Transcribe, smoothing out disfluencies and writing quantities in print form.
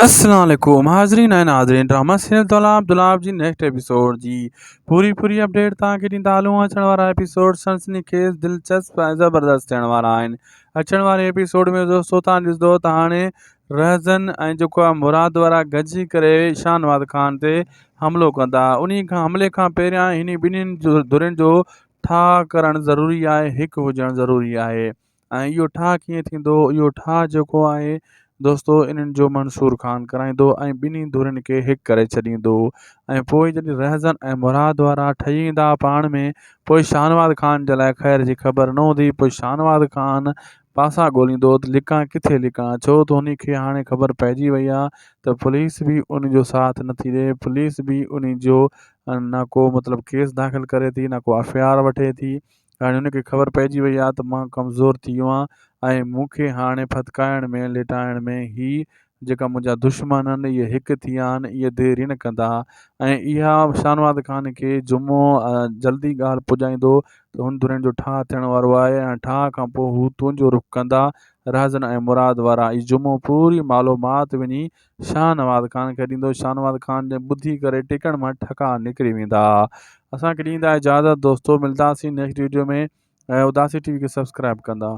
السلام عليڪم حاضرين ۽ ناظرين ڊراما سيريل دولاب دولاب جي نيڪسٽ ايپيسوڊ جي پوري پوري اپڊيٽ توهان کي ڏيندا هلون اچڻ وارا ايپيسوڊ سنسني خيز دلچسپ ۽ زبردست ٿيڻ وارا آهن اچڻ واري ايپيسوڊ ۾ دوستو توهان ڏسندو ته هاڻي رهزن ۽ جيڪو آهي مراد وارا گڏجي ڪري شاهنواز خان تي حملو ڪندا انهي کان حملي کان پهريان هني ٻنهين ڌرين جو ٺاهه ڪرڻ ضروري آهي هڪ هجڻ ضروري آهي ۽ اهو ٺاهه ڪيئن ٿيندو؟ اهو ٺاهه جيڪو آهي دوستو انهن جو منصور خان ڪرائيندو ۽ ٻنهي ڌرين کي هڪ ڪري ڇڏيندو ۽ پوء جڏهن رهزن ۽ مراد وارا ٺهي ايندا پاڻ ۾ پوء شاهنواز خان جي لاء خير جي خبر نه هوندي پوء شاهنواز خان پاسا ڳوليندو ته لڪان ڪٿي لڪان ڇو ته هن کي هاڻي خبر پئجي وئي آهي ته پوليس به ان جو ساٿ نٿي ڏي پوليس به ان جو نه ڪو مطلب ڪيس داخل ڪري ٿي نه ڪو ايف I R وٺي ٿي هاڻي هن کي خبر پئجي وئي آهي ته مان ڪمزور ٿي ويو آهيان ۽ مون کي هاڻي ڦٿڪائڻ ۾ ليٽائڻ ۾ هي جيڪا منهنجا دشمن آهن اهي هڪ ٿي ويا آهن اهي دير ئي نه ڪندا ۽ اها شاهنواز خان کي جمعو جلدي ڳالهه پڄائيندو ته هن ڌرين جو ٺاهه ٿيڻ وارو آهي ۽ ٺاهه کان پوء هو تنهنجو رخ ڪندا رهزن ۽ مراد وارا هي جمعو پوري معلومات وڃي شاهنواز خان کي ڏيندو شاهنواز خان جي ٻڌي ڪري ٽڪڻ مان ٺڪا نڪري ويندا اسان کي ڏيندا اجازت دوستو ملداسين نيڪسٽ ويڊيو ۾ ۽ اداسي ٽي وي کي سبسڪرائب ڪندا.